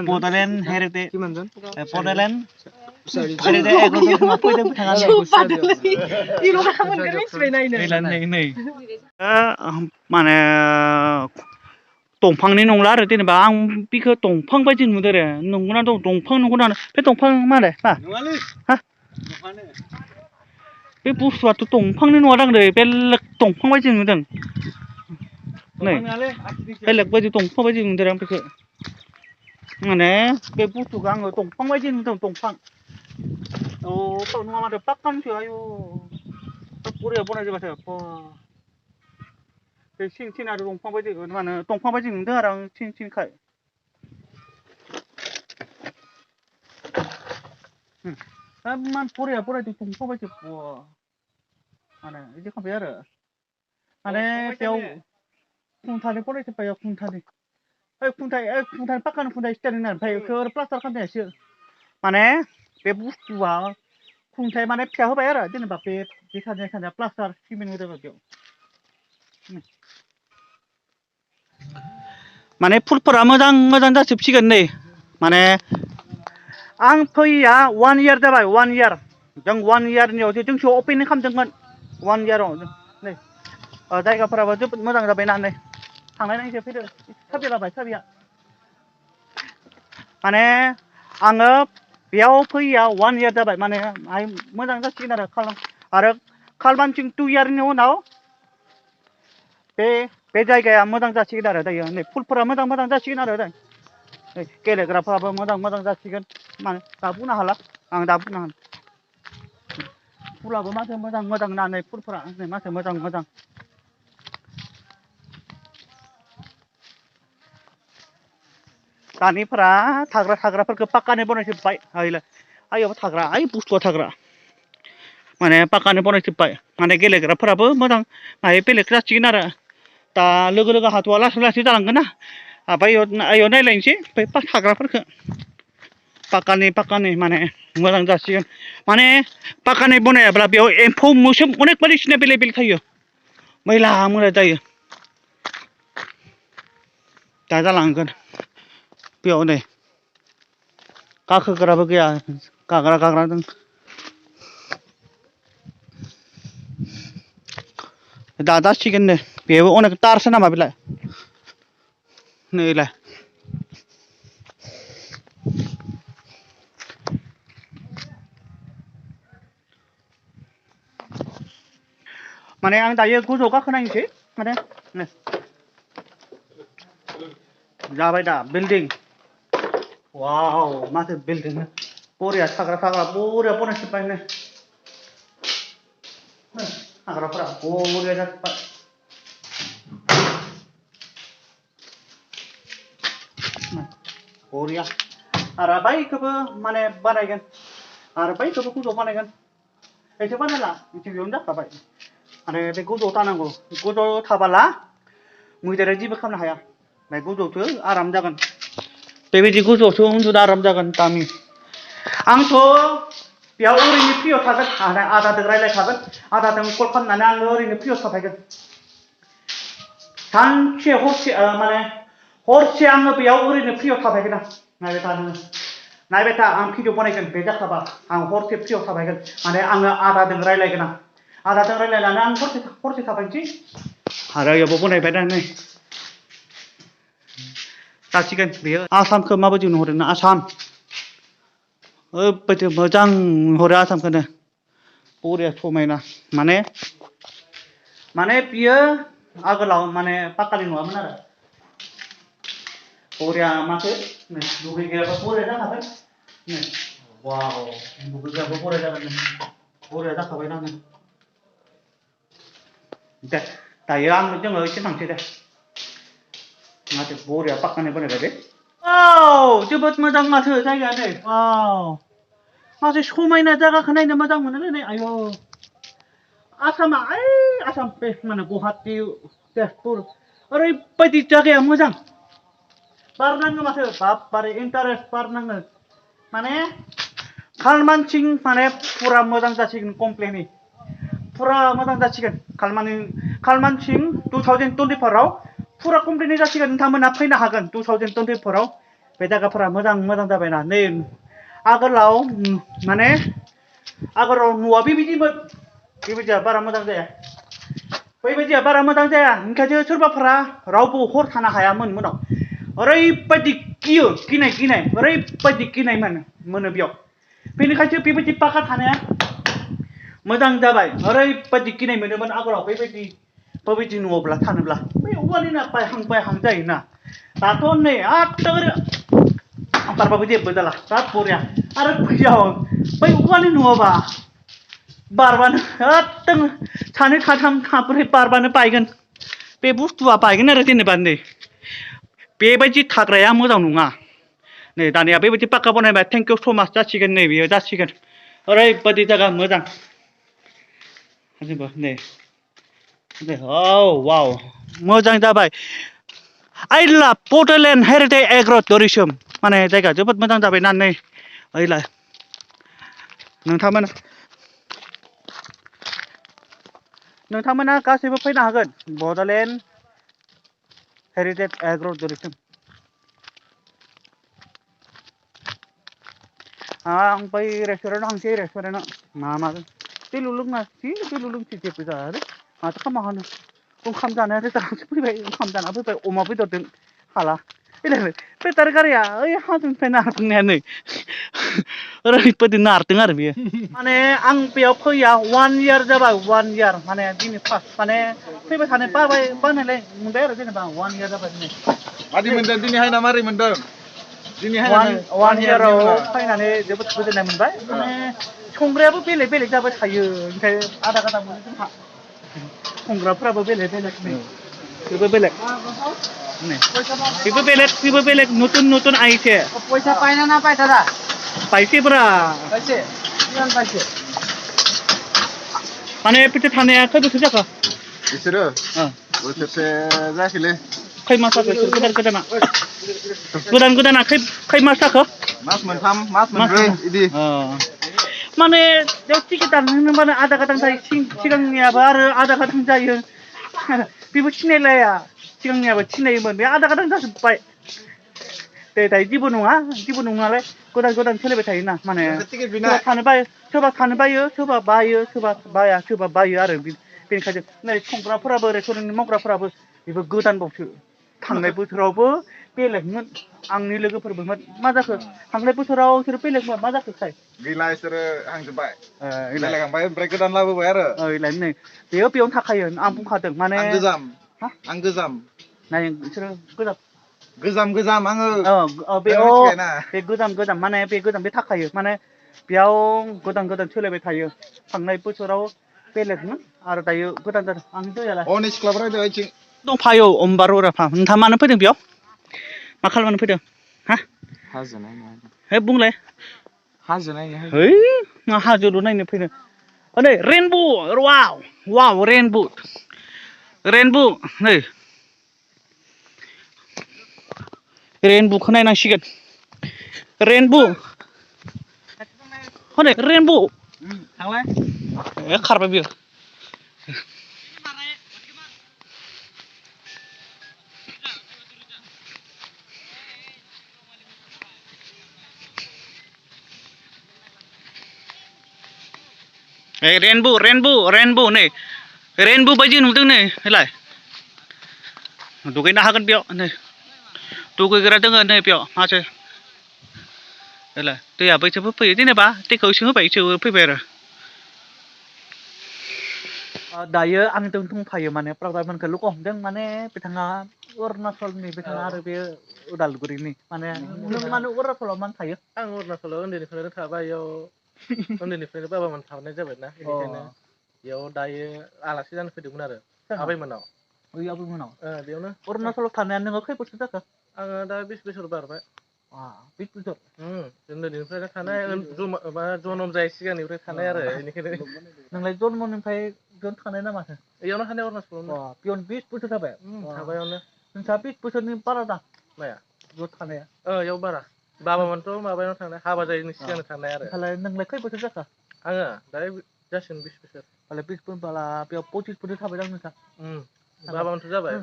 Podaland herete Kimandan? Podaland herete ego sama pwede tangan 이러다 한번 그랬지 왜 나이는? नै माने दंफांनि नंला आरो जेनेबा आं बिखौ दंफां बायदि नुदों आरो नंगौना दंफां नंगौना बे दंफां मालाय मा हा बे बुस्थुआथ' दंफांनि नङा दांलै बेलेग दंफां बायदि नुदों नै बेलेग बायदि दंफां बायदि नुदों आं बेखौ माने बे बुस्थुखौ आङो दंफां बायदि नुदों दंफां नङा माथो पाक्कानिसो आयु बरिया बनायजोबासो बे सिं सिं आरो दंफां बायदि मा होनो दंफां बायदि नुदों आरो आं सिं सिंखाय मान बरिया बनायदों दंफां बायदि माने बिदि खालामबाय आरो माने बेयाव खुन्थानि बनायजोब्बाय खुन्थानि खुन्थानि पाक्कानि खुन्था स्टाइल ओमफ्राय बेखौ प्लास्टार खालामनायासो माने बे बुस्थुआ खुन्थाय माने फिसा होबाय आरो जेनेबा बे सानैया प्लास्टार सिमेन्ट होदों बेयाव माने फुलफोरा मोजां मोजां जाजोबसिगोन नै माने आं फैया 1 इयार जाबाय 1 इयार जों 1 इयारनियाव जोंसो अपेनिं खालामदोंमोन 1 इयाराव नै जायगाफोराबो जोबोद मोजां जाबायना नै थांनाय नायसो फैदो साबि लाबाय साबिया माने आङो बेयाव फैया 1 इयार जाबाय माने मोजां जासिगोन आरो खालमानसिं 2 इयारनि उनाव बे जायगाया मोजां जासिगोन आरो दायो नै फुलफोरा मोजां मोजां जासिगोन आरो नै गेलेग्राफ्राबो मोजां मोजां जासिगोन माने दा बुंनो हाला आं दा बुंनो हाला फुलाबो माथो मोजां मोजां ना नै फुलफोरा नै माथो मोजां मोजां दानिफोरा थाग्राफोरखौ पाक्कानि बनायजोब्बाय आइयाव थाग्रा बुस्थुआ थाग्रा माने पाक्कानि बनायजोब्बाय माने गेलेग्राफोराबो मोजां बेलेग जासिगोन आरो दा लोगो हाथ'वा लासै लासै जालांगोन ना आइयाव नायलायनोसै ओमफ्राय थाग्राफोरखौ पाक्कानि माने मोजां जासिगोन माने पाक्कानि बनायाब्ला बेयाव एम्फौ मोसोम अनेक बायदिसिना बेलेग बेलेग थायो मैला जायो दा जालांगोन बेयाव नै गाखोग्राबो गैया गाग्रा दं दा जासिगोन नै बेबो अनेक टारसो नामा बेलाय नैलाय माने आं दायो गोजौआव गाखोनायनोसै माने जाबाय दा बिल्डिं वाव माथो बिल्डिं बरिया थाग्रा बरिया बनायजोब्बाय नै थाग्राफोरा बरिया जाजोब्बाय बरिया आरो बैखौबो माने बानायगोन आरो बैखौबो गोजौआव बानायगोन एसे बानायला बेयावनो जाखाबाय आरो बे गोजौआव थानांगौ गोजौआव थाबाला मैदेरा जेबो खालामनो हाया ओमफ्राय गोजौआवसो आराम जागोन बेबायदि गोजौआवसो उन्दुनो आराम जागोन दामि आंथ' बेयाव ओरैनो फ्रियाव थागोन आदाजों रायज्लायखागोन आदाजों कल खालामनानै आङो ओरैनो फ्रियाव थाफैगोन सानसे हरसे माने हरसे आङो बेयाव ओरैनो फ्रियाव थाफैगोन आं नायबाय था आं भिडिअ बानायगोन बे जाखाबा आं हरसे फ्रियाव थाफैगोन माने आङो आदाजों रायज्लायगोन आदाजों रायज्लायनानै आं हरसे थाफैनोसै आरो बेयावबो बनायबाय दा नै जासिगोन बेयो आसामखौ माबायदि नुहरो ना आसाम ओरैबायदि मोजां नुहरो आसामखौनो बरिया समायना माने बियो आगोलाव माने पाक्कानि नङामोन आरो बरिया माथो दुगैग्रायाबो बरिया जाखागोन वाव दुगैग्रायाबो बरिया जागोन बरिया जाखाबाय ना दे दायो जोङो एसे थांसै दे माथो बरिया पाक्कानि बानायबाय दे जोबोद मोजां माथो जायगाया नै वाव माथो समायना जायगाखौ नायनो मोजां मोनोलै नै आयौ आसाम बे माने गुवाहाटि तेजपुर ओरैबायदि जायगाया मोजां बार नाङो माथो बारे इन्टारेस्ट बार नाङो माने खालमानसिं माने फुरा मोजां जासिगोन कमप्लेटलि फुरा मोजां जासिगोन खालमानसिं 2024 आव फुरा कमप्लिटलि जासिगोन नोंथांमोना फैनो हागोन 2024 आव बे जायगाफोरा मोजां मोजां जाबायना नै आगोलाव माने आगोलाव न'आ बेबायदिमोन बेबायदिया बारा मोजां जाया बैबायदिया बारा मोजां जाया ओंखायनो सोरबाफोरा रावबो हर थानो हायामोन मोनाव ओरैबायदि गिनाय ओरैबायदि गिनाय मोनो बेयाव बेनिखायसो बेबायदि पाका थानाया मोजां जाबाय ओरैबायदि गिनाय मोनोमोन आगोलाव बेबायदि न'आवब्ला थानोब्ला बै औवानिना बायहां जायोना दाथ' नै बारबाबो जेबो जाला बिराद बरिया आरो फैयाव बै औवानि न'आवबा बारबानो एकदम सानै साथाम साब्रै बारबानो बायगोन बे बुस्थुआ बायगोन आरो जेनेबा नै बेबायदि थाग्राया मोजां नङा नै दानिया बेबायदि पाक्का बनायबाय थेंक इउ स' माच जासिगोन नै बेयो जासिगोन ओरैबायदि जायगा मोजां नै औ वाव मोजां जाबाय I love Bordland Heritage Agro-Tourism माने जायगा जोबोद मोजां जाबायना नै ओइलाय नोंथांमोना गासैबो फैनो हागोन Bordland Heritage Agro-Tourism आं बै रेस्टुरेन्टाव थांसै रेस्टुरेन्टाव मागोन दै लुलोंसै जेबो जाया रे माथो खालामनो ओंखाम जानायाथ' दासो फैबाय ओंखाम जाना फैबाय अमा बेदरजों हाला बेटारि गारिया ओइ हाजोनिफ्राय नारदोंनाया नै ओरैबायदि नारदों आरो बेयो माने आं बेयाव फैया 1 year जाबाय 1 year माने दिनै फार्स्ट माने फैबाय थानो बानायलाय मोनबाय आरो जेनेबा 1 year जाबाय दिनै मादि मोनदों दिनैहाय ना मारै मोनदों दिनैहाय 1 yearआव फैनानै जोबोद गोजोननाय मोनबाय माने संग्रायाबो बेलेग जाबाय थायो ओमफ्राय आदा मोनो जोंहा संग्राफोराबो बेलेग नै बेबो बेलेग नতুन आइছে পয়সা পায় না পায় দাদা पाइसेब्रा পাইছে কিমান পাইছে माने बिदि थानाया खै बोसोर जाखो बिसोरो बोसोरसे जायाखैलै खै मास जाखो गोदाना खै मास जाखो मास मोनथाम मास मोनब्रै इदि माने बेयाव टिकेट दाननो आधा गादां जायो सिगांनियाबो आरो आधा गादां जायो बेबो सिनायलाया सिगांनियाबो सिनायोमोन बे आधा गादां जाजोब्बाय दे दायो जेबो नङालाय गोदान सोलिबाय थायोना माने सोरबा थानो बायो सोरबा बाया सोरबा बायो आरो बेनिखायनो नै संग्राफोराबो रेस्टुरेन्टनि मावग्राफोराबो बेबो गोदानबावसो थांनाय बोसोरावबो बेलेगमोन आंनि लोगोफोरबोमोन मा जाखो थांनाय बोसोराव बिसोरो बेलेगमोन मा जाखो गैला बिसोरो हांजोब्बाय बेलेगांबाय ओमफ्राय गोदान लाबोबाय आरो नै बेयावनो थाखायो आं बुंखादों माने आं गोजाम नाय बिसोरो गोजाम आङो बे गोजाम माने बे थाखायो माने बेयाव गोदान सोलायबाय थायो थांनाय बोसोराव बेलेगमोन आरो दायो गोदान जादों आं दैयालाय अ नै सिख्लाफोरा ओइथिं दंफायो अम्बारराफा नोंथाङा मानो फैदों बेयाव मा खालामनो फैदों हा हाजो नायनो हे बुंलाय हाजो नायनो है मा हाजोल' नायनो फैदों नै रेनबो वाव रेनबो नै रेनबोखौ नायनांसिगोन रेनबो थांलाय खारबाय बियो रेनबो नै रेनबो बायदि नुदों नै हैलाय दुगैनो हागोन बेयाव नै दुगैग्रा दङ नै बेयाव माथो हैलाय दैया बैसोबो फैयो जेनेबा दैखौ एसे होबाय एसे फैबाय आरो दायो आंजों दंफायो माने प्रग्रामखौ लोगो हमदों माने बिथाङा अरुणाचलनि बिथाङा आरो बे उदालगुरिनि माने नों माने अरुणाचलाव मानो थायो आं अरुणाचलाव उन्दैनिफ्रायनो थाबाय इयाव उन्दैनिफ्रायनो बाबामोन थाबोनाय जाबायना बेनिखायनो बेयाव दायो आलासि जानो फैदोंमोन आरो आबैमोनाव बेयावनो अरुणाचलाव थानाया नोङो खै बोसोर जाखो आङो दा 20 बोसोर बारबाय 20 बोसोर उन्दैनिफ्रायनो थानाय जनम जायै सिगांनिफ्राय थानाय आरो बेनिखायनो नोंलाय जन्मनिफ्राय थानाय ना माथो इयावनो थानाय अरुणाचलावनो बेयावनो 20 बोसोर जाबाय थाबायावनो नोंसा 20 बोसोरनि बारा दा माया ज' थानाया इयाव बारा बाबामोनथ' माबायाव थांनाय हाबा जायैनि सिगांनो थांनाय आरो नोंलाय खै बोसोर जाखो आङो दायो जासिगोन 20 बोसोर होमबालाय 20 बोसोर बेयाव 25 बोसोर थाबाय दां नोंसा बाबामोनथ' जाबाय